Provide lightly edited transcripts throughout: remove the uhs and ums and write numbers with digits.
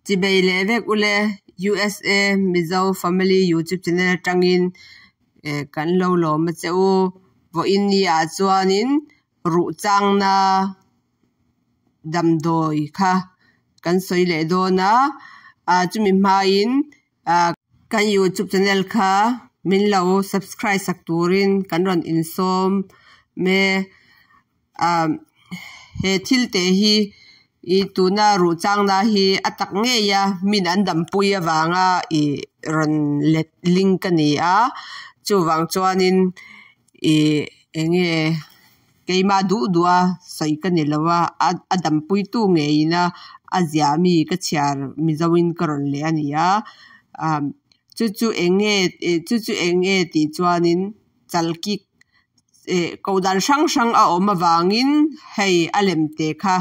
Chibei leh vek ule USA Mizo Family YouTube channel atangin kan lo lawm a che u. Vawiin ni ah chuanin ruh changna damdawi kha kan sawi leh dawn a. Chumi hmain kan YouTube channel kha min lo subscribe sak turin kan rawn insawm e. He thil te hi ih tuna ruh changna hi a tak ngei a min an dampui avanga ih rawn let link a ni a chuvang chuanin ih eng nge keimah duh duh a sawi ka ni lo a a dampuitu ngeiin a a ziah mi ka chhiar mizoin ka rawn leh a ni a chu chu eng nge chu chu eng nge tih chuanin chalkik koh dan hrang hrang a awm avangin hei a lem te kha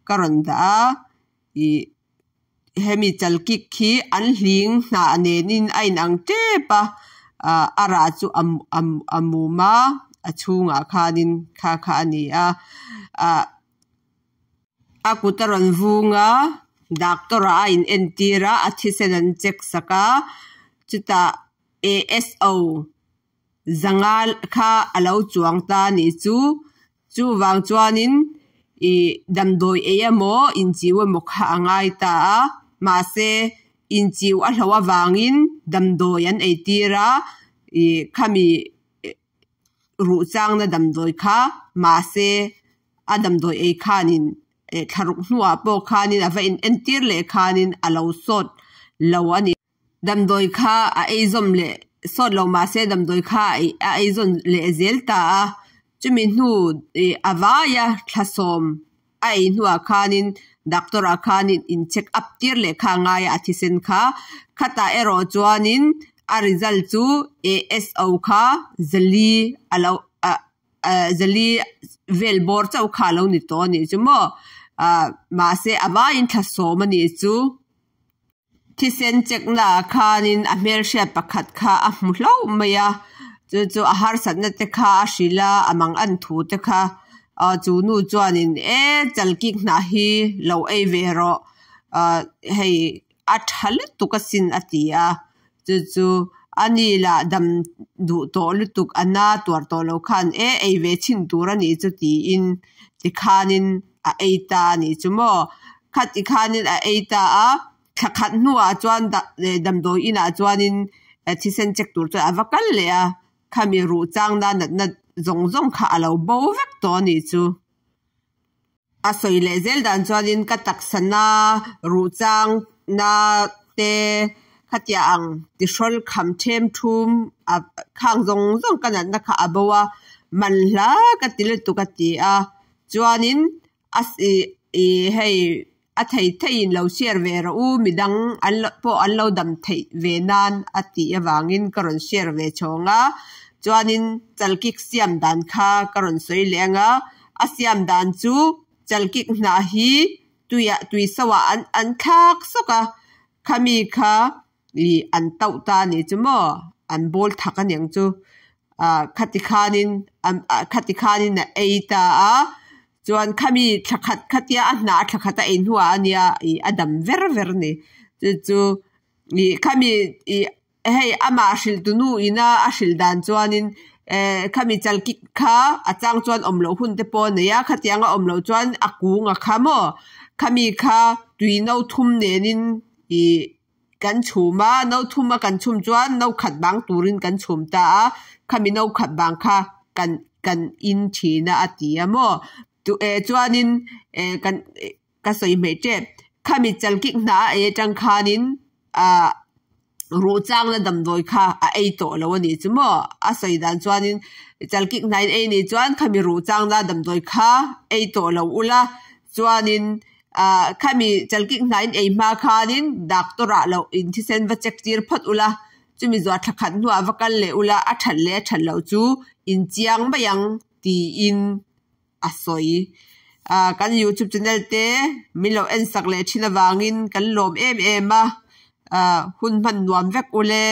ka rawn dah a ih hemi chalkik hi an hling hnah nenin a inang tep a ah a rah chu a mum a a chhungah khanin kha kha a ni a ah a kut a rawn vung a doctor ah a in entir a a thisen an check sak a chutah A_S_O zanga kha a lo chuang ta a nih chu chuvang chuanin ih damdawi ei emaw inchiu emaw kha a ngai ta a mahse inchiu a hlauh avangin damdawi an ei tir a ih khami ruh changna damdawi kha mahse a damdawi ei khanin thlaruk hnuah pawh khanin a va in entir leh khanin a lo sawt lo a ni. Damdawi kha a ei zawm leh sawt lo mahse damdawi kha a ei zawn leh zel ta a, chumi hnu ih a vaia thla sawm a ei hnuah khanin doctor ah khanin in check up tir leh kha a ngai a a thisen kha khatah erawh chuanin a result chu A_S_O kha zali a lo ah zali vel bawr chauh kha a lo ni tawh a nih chu maw ah mahse a vaiin thla sawm a nih chu. Thisen check naah khanin a hmelhriat pakhat kha a hmu hlauh mai a, chu chu a harsatna te kha a hrilh a, a mang an thu te kha ah chu nu chuanin e chalkik hnah hi lo ei ve rawh ah hei a tha lutuk asin a ti a, chu chu ani lah dam duh tawh lutuk a na tuar tawh lo khan e ei ve chhin tur a nih chu tiin tikhanin a ei ta a nih chu maw. Khati khanin a ei ta a, thla khat hnuah chuan damdawi inah chuanin thisen check tur chuan a va kal leh a, khami ruh changna natna zawng zawng kha a lo bo vek tawh a nih chu. A sawi leh zel dan chuanin ka taksa na, ruh changna te khatia ang tihrawl kham them thum a khang zawng zawng ka natna kha a bo a, man hla ka ti lutuk a ti a, chuanin a ih hei a thei theiin lo share ve rawh u midang an lo pawh an lo dam theih ve nan a tih avangin ka rawn share ve chhawng a chuanin chalkik siam dan kha ka rawn sawi leh ang a a siam dan chu chalkik hnah hi tuiah tui soah an an thlak sawk a khami kha ih an tauh ta a nih chu maw an bawl thak a niang chu ah khati khanin khati khanin a ei ta a chuan khami thla khat khatia a hnah thla khat a ei hnuah a nia ih a dam ver ver a ni chu chu ih khami ih hei amah hrilh tu nu ina a hrilh dan chuanin eh khami chalkik kha a chang chuan awm loh hun te pawh a nei a khatiang a awm loh chuan a kung a kha maw khami kha tui no thum nenin ih. Kan chhum a, no thum a kan chhum chuan no khat bang turin kan chhum ta a, khami no khat bang kha kan kan in thin a a ti a maw. Tu eh chuanin eh kan ka sawi hmeh tep, khami chalkik hna a ei atang khanin ah ruh changna damdawi kha a ei tawh lo a nih chu maw. A sawi dan chuanin chalkik hna in ei nih chuan khami ruh changna damdawi kha ei tawh lo ula chuanin Ah khami chalkik hnain ei hma khanin doctor ah loh in thisen va check tir phawt ula chumi zuah thla khat hnuah va kal leh ula a that leh a that loh chu in chiang mai ang tiin a sawi. Ah kan youtube channel te min lo en sak leh thin avangin kan lawm em em a ah hun hman nuam vek ule.